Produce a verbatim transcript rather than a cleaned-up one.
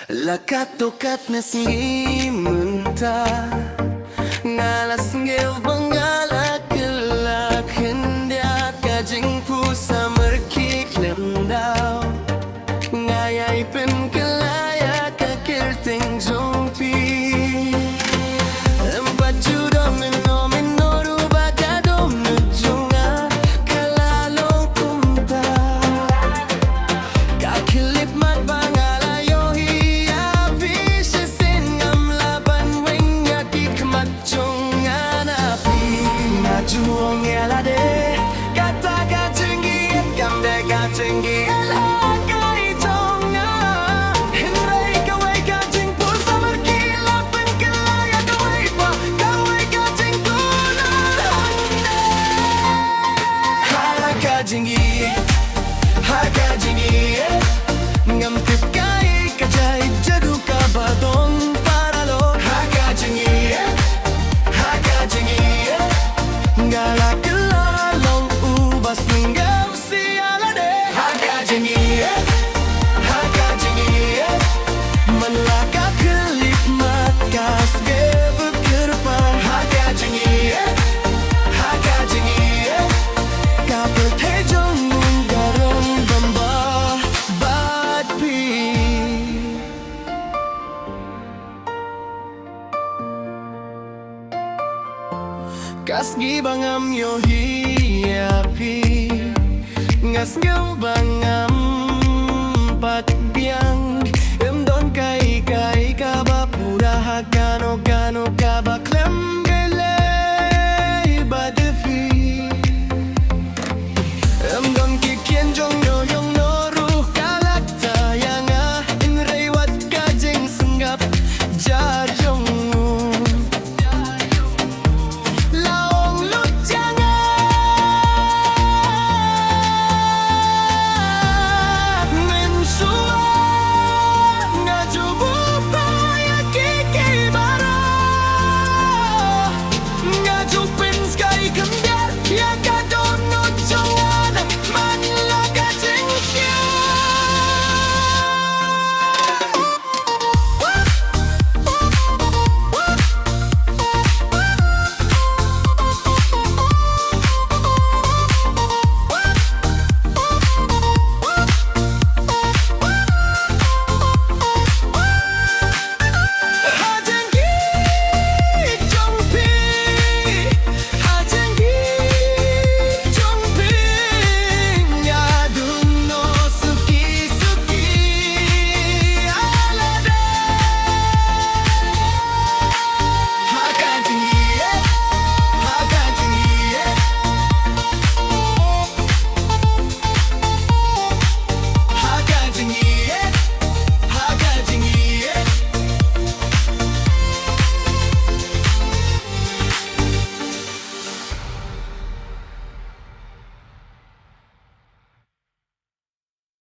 La katto katne sngi mynta nga la sngewbha, nga la kylla khyndiat ka jingphohsynrkhie khlem daw. Nga ïai pynkylla ïa ka kyrteng jong phi. Em pat ju don mynno mynno ruh ba ka dohnud jong nga ka la long kumta. Ka khyllipmat ba nga la ïohi ïa phi shisien, ngam lah ban weng ïa ki khmat jong nga na phi. Nga ju ong ïa lade, kata ka jingïeit kam dei ka jingïeit la ka i jong nga. Hynrei kawei ka jingphohsynrkhie la pynkylla ïa kawei pat, kawei ka jingkular hangne. Ha ka jingïeit, ha ka jingïeit, ngam tip kaei ka jait jadu kaba don paralok. Ha ka jingïeit, ha ka jingïeit, nga la kylla long uba sngewsih ïa lade. Ha ka jingïeit, ha ka jingïeit, man la ka khyllipmat ka sngewbha kyrpang. Ha ka jingïeit, ha ka jingïeit, ka pyrthei jong u ka rong bymba bad phi. Ka sngi ba ngam ïohi ïa phi, nga sngew ba nga